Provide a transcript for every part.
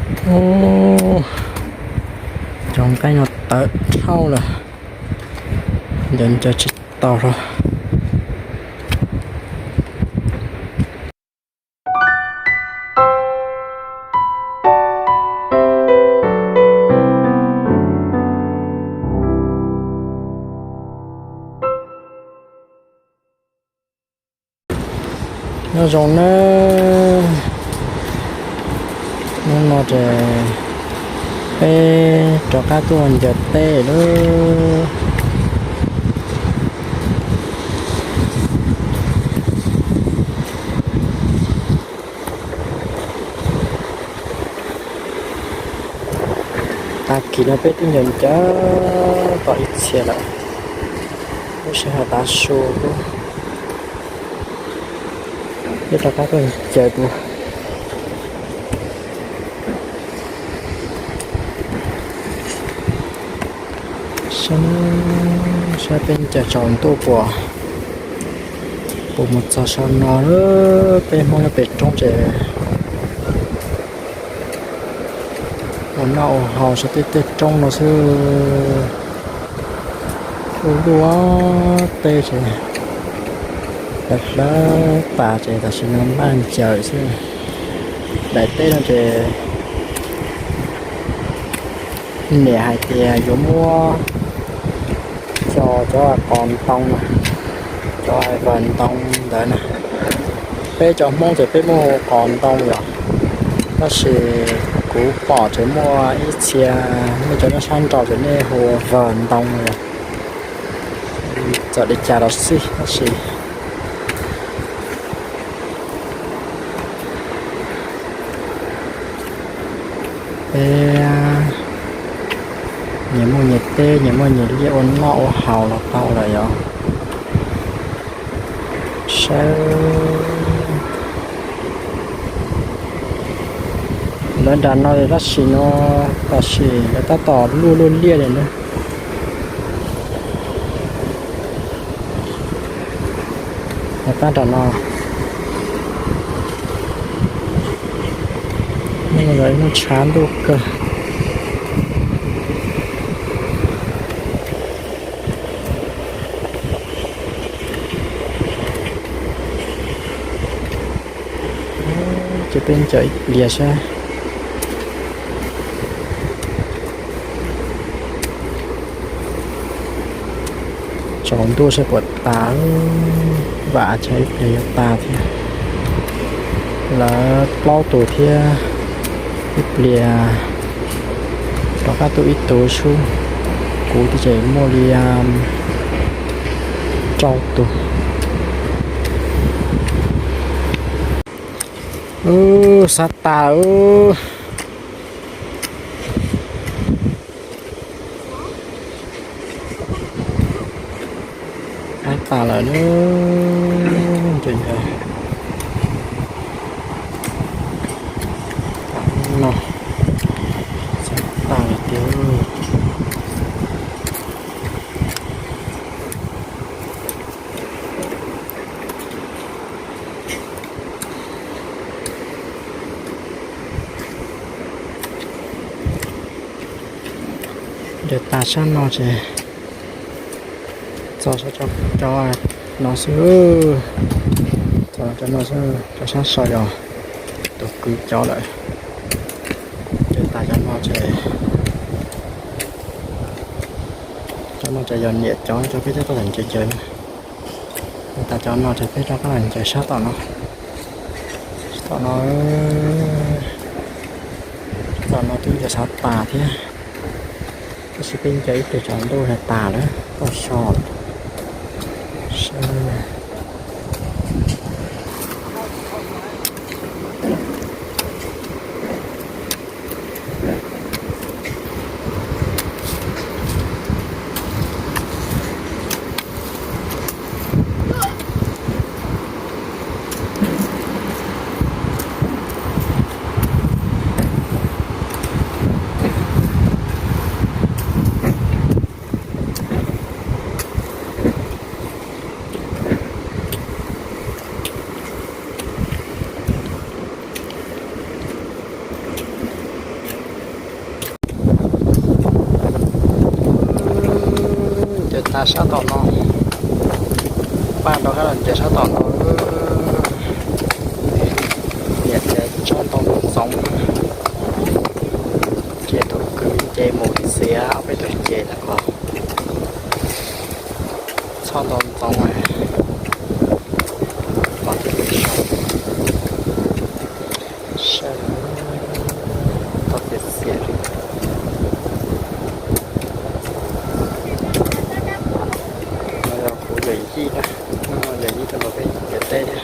Ub, cov nqaij no tawv dhau lawm, ncaws ncaws tsis tau hlo. Nyob zoo nawb, hnub no ces peb rov qab tuaj ncaws teb lawm. Tag kis no peb twb ncaws ncaws tau ib txhia lawm, lub sij hawm tav su xwb, peb rov qab tuaj ncaws dua. Saib, saib peb ncaws tsaus ntuj puas, puas mus txog saum no. Peb Hmoob nyob pem roob ces ua noj ua haus saum tej tej roob no xwb. Ua luaj teb ces hlawv hlawv tas ces tam sim no npaj ncaws xwb. Daim teb no ces niam hais tias yuav muab coj cov qos ntoo na, cov vawg ntoo ntawd na. Peb cov Hmoob ces peb muab hu qos ntoo yom, tab sis kuv pom tseem muaj ib txhia nej cov nyob sab nraud ces nej hu vawg ntoo yom. Txawm li cas los xij tab sis peb nyias muaj nyias teb, nyias muaj nyias liaj ua noj ua haus los tau lawm yom. Saib lawv nram no tab sis no, tam sim lawv tab tom luaj luaj liaj li na. Lawv tab nram no, muaj tshav ntuj kawg. Ces peb ncaws ib pliag saib. Tsaus ntuj saib puas tas, vam tsam ib pliag yuav tas thiab. Lawv plaub tus thiab, ib pliag rov qab tuaj ib tug xwb. Kuv twb tseem muaj li rau tus. Ub, sab tas ub. Sab tas lawm na. Ncaws ncaws no, sab tas lawm tiag. Ncaws tas sab no ces txog cov no xwb, txog cov no xwb, cov sab saud yog tus kwv cov lawm. Ncaws tas cov no ces, cov no ces yog niam cov, cov peb twb tau ncaws ncaws na. Ncaws tas cov no ces peb rov qab los ncaws sab tom no. Tom no, tom no twb ncaws sab tas thiab, tab sis peb ncaws ib pliag tsaus ntuj tas lawm, tau so lawm. Sab tom no, paj rov qab los nce sab tom no, niam tsev tsob ntoo ntxoov, ces tus kwv nce mus xiav ob peb tug ces tag nrho, txhob ntoo ntxoov mas los thiaj li zoo. Saib, tau xiav xiav li. No yog kuv yawm yij na, yawm yij tuaj nrog peb nce teb thiab.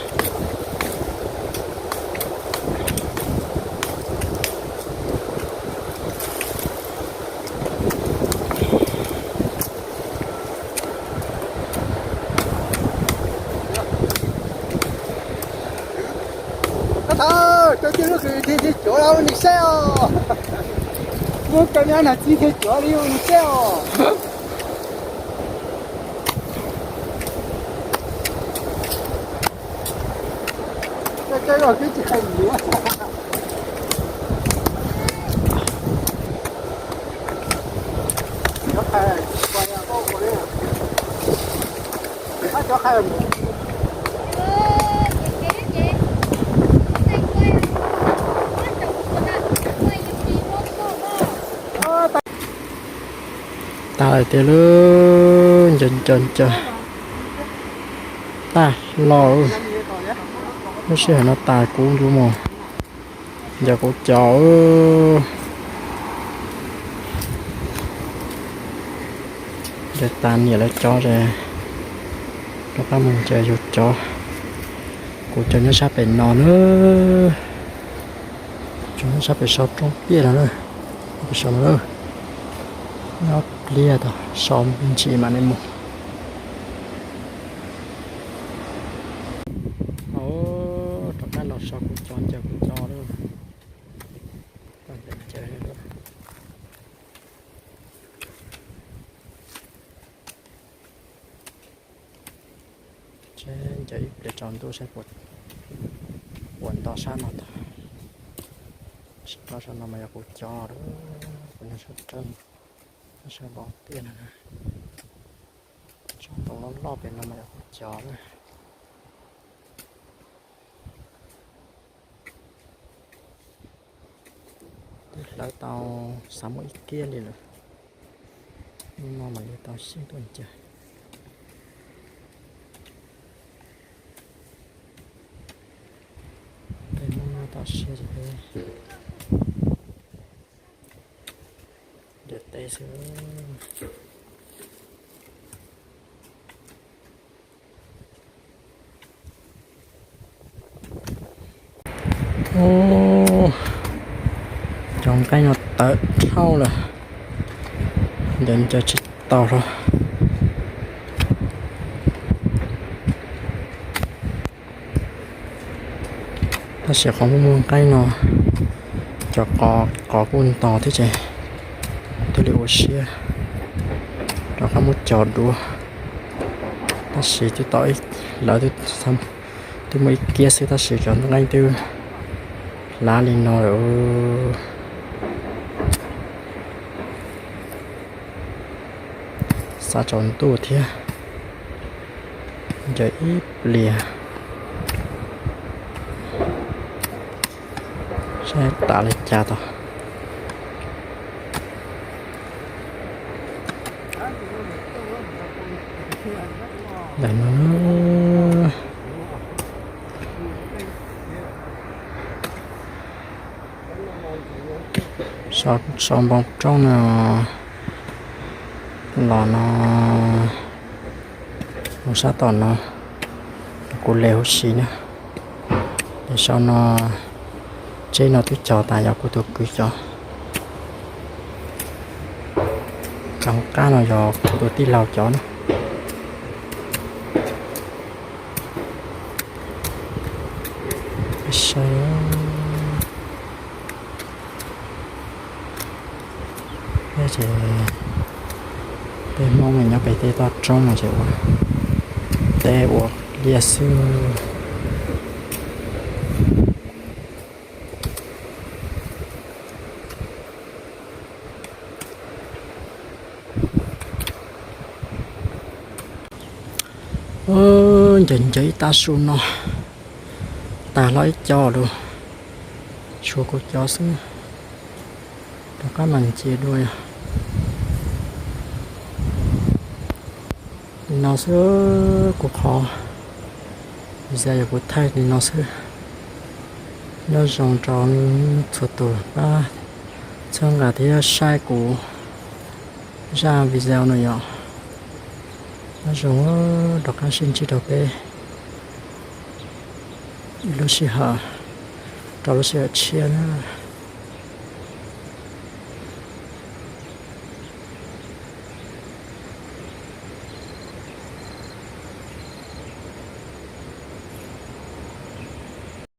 Koj thov cov tij lub hws thiaj cuav los ua nws saib os. Muab cov nyab nas txib thiaj cuav li ua nws saib os. Cov coj los twb tsis hais yuav. Cov qhais, cov qhais. Tag lawm tiag lauj, ncaws ncaws ncaws tag los. Lub sij hawm no tas kuv yuav mus ncaws kuv cov. Ncaws tas niam lawv cov es rov qab mus ncaws yus cov. Kuv cov nyob sab pem no na, tsoom nyob sab pem saum roob tiaj no na, pem saum no na. Nyob pliag tod, so me ntsis mam li mus. Rov qab los so kuv cov, ncaws kuv cov lawm. Ncaws ib pliag tsaus ntuj saib puas nto sab no tod. Sab no mas yog kuv cov lawm, kuv nyob sab roob, sab npoo tiaj no. Tsob ntoo loj loj pem no mas yog kuv cov lawm. Twb hlawv tau xav muaj ib kiab li lawm. Hnub no mam li tau sij tuaj ncaws. Tej hnub no tau siav ces peb ncaws teb xwb. Ub, cov nqaij no tawv dhau lawm, ncaws ncaws tsis tau hlo. Tab sis qhov muaj muaj nqaij no, cov qos qos kuj nto thiab ces thiaj li ua siab rov qab muab cov dua. Tab sis twb tau ib, lawv twb muaj ib kiab xwb tab sis cov nqaij twb hlav li no lawm. Xav tsaus ntuj thiab, ncaws ib pliag saib tas li cas tod. Ntawm no, sau npoo roob no los no, mus sab tom no, kuv le huv si na. Es sau no, tseb no twb cog tas yog kuv tus kwv cov. Cov hauv qab no yog kuv tus tij laug cov na. Saib ces tej Hmoob nyob pem tej toj roob no ces ua teb ua liaj xwb. Ncaws ncaws ib tag su no, tag hlo ib co lawm, tshuav kuv cov xwb. Rov qab mas nce dua yog li no xwb. Kuv qhov video yog kuv thaij li no xwb. Nyob zoo rau txhua tus pab txhawb nqa thiab saib kuv zaj video no yom. Nyob zoo, rov qab sib ntsib rau peb ib lub sij hawm, rau lub sij hawm tshiab na.